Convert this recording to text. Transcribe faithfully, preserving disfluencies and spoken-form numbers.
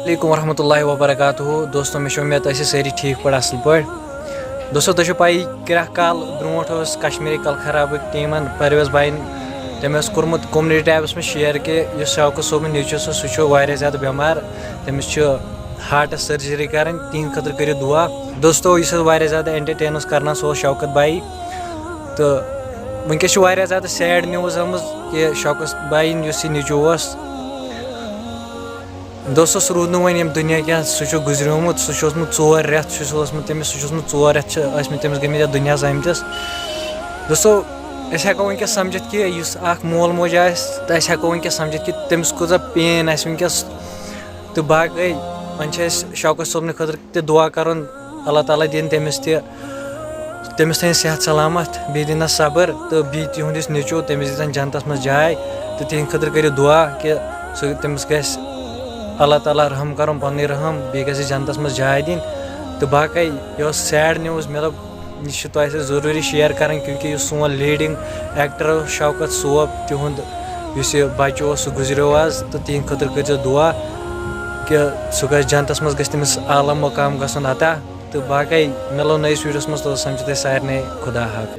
علیکم ورحمۃ اللہ وبرکاتہ۔ دوستو، مےٚ چھِ اُمید تُہۍ ٲسِو سٲری ٹھیٖک پٲٹھۍ، اَصٕل پٲٹھۍ۔ دوستو، تۄہہِ چھو پَیی، کرٛٮ۪کھ کال برونٛٹھ اوس کشمیٖری کلہٕ خرابٕکۍ ٹیٖمن پرویز بایِن، تٔمۍ اوس کوٚرمُت کوٚمنِٹی ٹیبس منٛز شیئر کہِ یُس شوکت صٲبُن نیٚچوٗ چھُ، سُہ چھُ واریاہ زیادٕ بٮ۪مار، تٔمِس چھُ ہارٹس سرجری کرٕنۍ، تِہنٛدِ خٲطرٕ کٔرِو دُعا۔ دوستو، یُس اَسہِ واریاہ زیادٕ انٹرٹین اوس کرناوان، سُہ اوس شوکت بایی۔ تہٕ وٕنکیٚس چھِ واریاہ زیادٕ سیڈ نیوز آمٕژ کہِ شوکت بایِن یُس یہِ نیٚچوٗ اوس، دوستو، سُہ روٗد نہٕ وۄنۍ ییٚمہِ دُنیا کینٛہہ، سُہ چھُ گُزریومُت، سُہ چھُ اوسمُت ژور رٮ۪تھ، سُہ چھُ اوسمُت، تٔمِس، سُہ چھُ اوسمُت ژور رٮ۪تھ چھِ ٲسمٕتۍ تٔمِس گٔمٕتۍ یَتھ دُنیاہَس آمتِس۔ دوستو، أسۍ ہٮ۪کو وٕنکیٚس سَمجھِتھ کہِ یُس اَکھ مول موج آسہِ، تہٕ أسۍ ہٮ۪کو وٕنکیٚس سَمجھِتھ کہِ تٔمِس کۭژاہ پین آسہِ وٕنکیٚس۔ تہٕ باقٕے وۄنۍ چھِ أسۍ شوکت صٲبنہِ خٲطرٕ تہِ دُعا کَرُن، اللہ تعالیٰ دِیِن تٔمِس تہِ، تٔمِس تھٲیِن صحت سلامت، بیٚیہِ دِنَس صبر، تہٕ بیٚیہِ تِہُنٛد یُس نیٚچوٗ، تٔمِس دِتَن جنتَس منٛز جاے، تہٕ تِہِنٛدِ خٲطرٕ کٔرِو دُعا کہِ سُہ، تٔمِس گژھِ اللہ تعالیٰ رحم کَرُن، پَننُے رحم، بیٚیہِ گژھِ جنتَس منٛز جاے دِنۍ۔ تہٕ باقٕے یہِ ٲس سیڈ نیوز، مےٚ دوٚپ یہِ چھِ تۄہہِ سۭتۍ ضروٗری شیئر کَرٕنۍ، کیونکہ یُس سون لیڈنگ ایکٹر اوس شوکت صوب، تِہُنٛد یُس یہِ بَچہٕ اوس، سُہ گُزریو آز، تہٕ تِہِنٛدِ خٲطرٕ کٔرۍزیو دُعا کہِ سُہ گژھِ جنتَس منٛز، گژھِ تٔمِس اعلیٰ مقام گژھُن عطا۔ تہٕ باقٕے مِلو نٔیِس ویٖڈیوَس منٛز، توٚتَس تام چھِ تۄہہِ سارنٕے خدا حافظ۔